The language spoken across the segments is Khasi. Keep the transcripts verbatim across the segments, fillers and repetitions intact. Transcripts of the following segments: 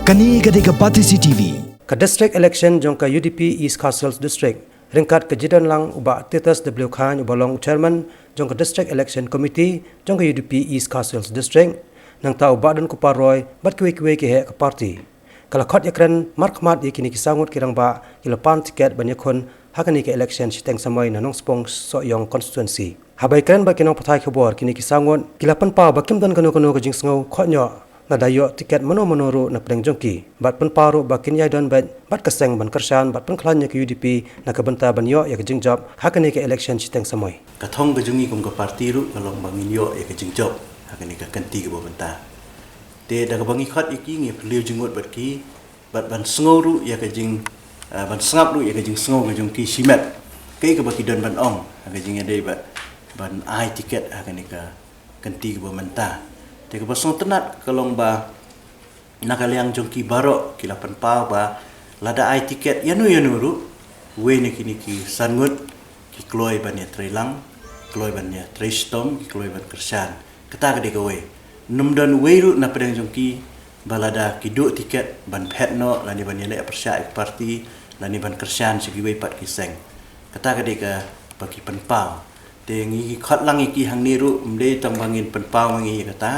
Kane ka dei ka Batesi T V. Ka District Election jong ka U D P East Khasi Hills District, ryngkat ka jingdon lang u Bah Titus W Chyne uba long Chairman jong ka District Election Committee jong ka U D P East Khasi Hills District, nangta u Bah Donkupar Roy bad kiwei kiwei ki heh ka party, ka la khot ïakren markhmat ïa kine ki saw ngut ki rangbah ki la pan tiket ban ïakhun ha kane ka election shiteng samoi na Nongspong Sohiong constituency. Haba ïakren bad ki nongpathai khubor, kine ki saw ngut ki la pynpaw ba kim don kano kano ka jingsngew khohñioh lada ïoh tiket mano mano ruh na pdeng jong ki, bad pynpaw ruh ba kin ïai don beit bad ka seng ban kyrshan bad pynkhlaiñ ïa ka U D P na ka bynta ban ïoh ïa ka jingjop ha kane ka election shiteng samoi. Ka thong ka jong ngi kum ka party ruh ka long ba ngin ïoh ïa ka jingjop ha kane ka kynti kaba mynta. Te da kaba ngi khot ïa ki, ngi pynliew jingmut bad ki, bad ban sngew ruh ïa ka jing, ah, ban sngap ruh ïa ka jingsngew ka jong ki shimet, kaei kaba ki don ban ong ha ka jingïadei bad ban ai tiket ha kane ka kynti kaba mynta. Te kaba sngewtynnat ka long ba na ka liang jong ki baroh ki la pynpaw ba lada ai tiket ïano ïano ruh, uwei na kine ki san ngut ki kloi ban ïatreilang, kloi ban ïatrei shitom, ki kloi ban kyrshan. Kata ka dei kawei. Ym don uwei ruh na pdeng jong ki ba lada ki duh tiket ban phet noh lane ban ïaleh pyrshah ïa ka party lane ban kyrshan sha kiwei pat ki seng. Kata ka dei kaba ki pynpaw. Te ngi khot lang ïa ki hangne ruh, ym dei tang ba ngin pynpaw ma ngi ïa kata.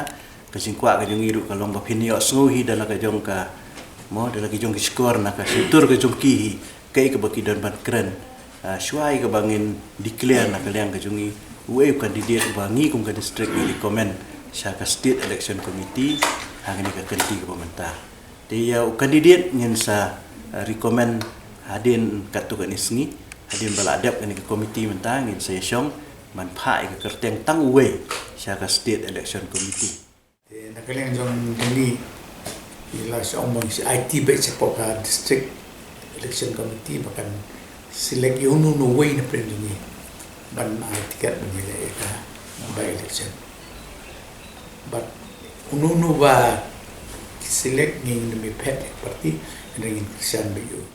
Ka jingkwah ka jong ngi ruh ka long ba phin ïohsngew hi da la ka jong ka, mo, da la ki jong ki shkor na ka shyntur ka jong ki hi, kaei kaba ki don ban kren, ah, shuwa ïa kaba ngin declare na ka liang ka jong ngi uei u candidate ba ngi kum ka district ngi recommend sha ka State Election Committee ha kane ka kynti kaba mynta. Te ïa u candidate ngin sa, ah, recommend hadien katto katne sngi, hadien ba la dep kane ka committee mynta, ngin sa ïashong ban phah ïa ka kyrteng tang uwei sha ka State Election Committee. Te na ka liang jong ngi, ngi la shu ong ba ngi shu aiti beit shapoh ka District Election Committee ba kan select ïa uno uno uwei na pdeng jong ngi ban ai tiket ban ïaleh ïa ka by election. Bad uno uno ba ki select, ngin ym phet ïa ka party, hynrei ngin kyrshan beit ïa u.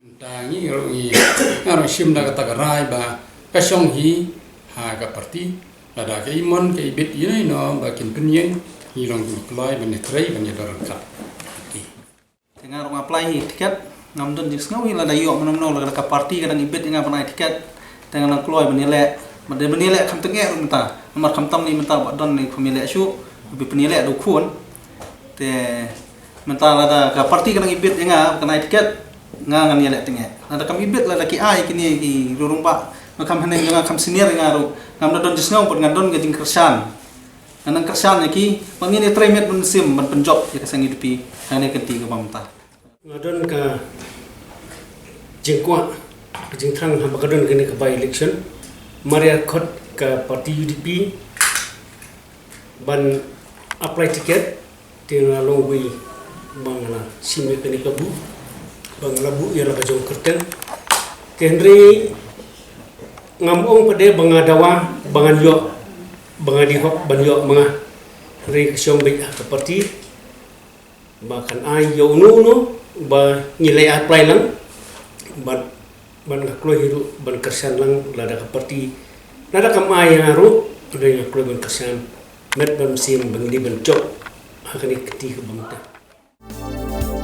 Mynta ngi ruh ngi, nga ruh shim da kata ka rai ba ka shong hi ha ka party. Lada ka imon ka ibit ïa ino ba kin pynïeng, ngi long kiba kloi ban ïatrei ban ïadon ryngkat. Te nga ruh nga apply hi tiket, ngam don jingsngew hi lada ïoh mano mano, lada ka party ka dang ibit ïa nga ban ai tiket, te nga dang kloi ban ïaleh. Ban ïaleh kham tyngeh ruh mynta, namar khamtam ni mynta ba don ni kham ïaleh shuh, ba pynïaleh da u khun. Te mynta lada ka party ka dang ibit ïa nga ban ai tiket, nga ngan ïaleh tyngeh. Lada kam ibit, lada ki ai kine ki rangbah ba kham haneng jong nga, kham senior ïa nga ruh, ngam da don jingsngew bad nga don ka jingkyrshan. Nga nang kyrshan ïa ki ba ngin ïatrei met mynsiem ban pynjop ïa ka seng U D P ha kane ka kynti kaba mynta. Nga don ka jingkwah, ka jingthrang haba ka don kane ka by election. Mar ïa khot ka party U D P ban apply ticket, te nga long uwei ba nga la shim ïa kane ka buh, ba nga la buh ïa la ka jong kyrteng. Te hynrei ngam ong pat de ba nga dawa ba ngan ïoh, ba nga dei hok ban ïoh ma nga. Hynrei ka shong beit ha ka party ba kan ai ïa uno uno ba ngi la apply lang, bad, bad nga kloi hi ruh ban kyrshan lang lada ka party, lada kam ai ïa nga ruh, hynrei nga kloi ban kyrshan met bad mynsiem ba ngi dei ban jop ha kane ka kti kaba mynta.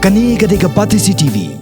Kane ka dei ka Batesi T V.